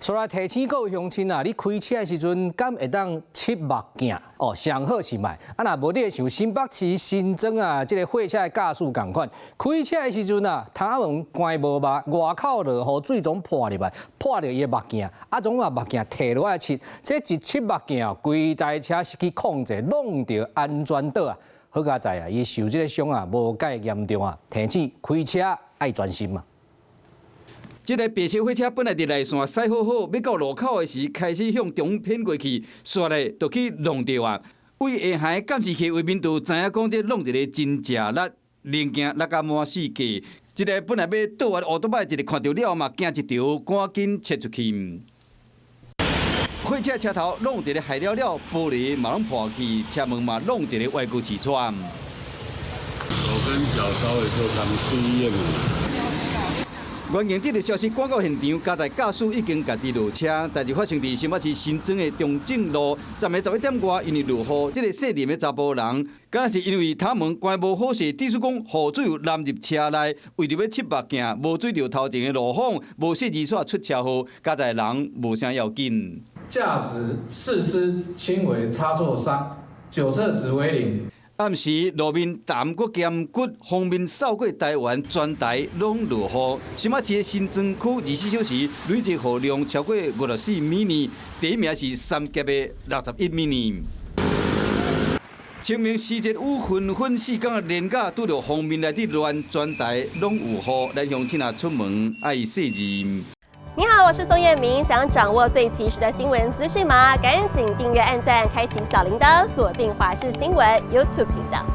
所以提醒各位鄉親啊，你開車的時陣，敢會當拭目鏡哦？上好是莫。啊，若無你會像新北市新莊啊，這个貨車的駕駛仝款，開車的時陣啊，窗仔門關無密，外口落雨水總潑入來，潑著伊的目鏡，啊，總把目鏡提落來拭，這一拭目鏡，規台車失去控制，挵著安全島啊！好佳哉啊，伊受這个傷啊，無蓋嚴重啊，提醒開車愛專心啊。這个白色貨車本來佇內線駛好好，欲到路口的時，開始向中偏過去，煞咧就去挵著啊！對下行監視器畫面就知影講，這挵一个真食力，零件落甲滿四界。這个本來欲倒彎的歐多擺，一个看著了嘛，驚一著，趕緊切出去。貨車車頭挵一个害了了，玻璃嘛攏破去，車門嘛挵一个歪曲刺穿。手跟腳稍微受傷，去醫院。原警得著消息趕到現場，佳哉駕駛已經家己落車。代誌發生佇新北市新莊的中正路，昨暝11點外，因為落雨，這个姓林的查埔人，敢若是因為窗門關無好勢，致使講雨水有淋入車內，為著欲拭目鏡，無注著頭前的路況，無細膩煞出車禍，佳哉人無啥要緊。駕駛四肢輕微擦挫傷，酒測值為零。暗時路面澹閣兼骨，鋒面掃過台灣，全台攏落雨。新北市的新莊區24小時累計雨量超過54 mm，第一名是三峽的61 mm。清明時節雨紛紛，4工的連假拄著鋒面來佇亂，全台攏有雨，咱鄉親啊出門愛細膩。你好，我是宋燕明，想掌握最及時的新聞資訊嗎？趕緊訂閱、按讚、開啟小鈴鐺，鎖定華視新聞 YouTube 頻道。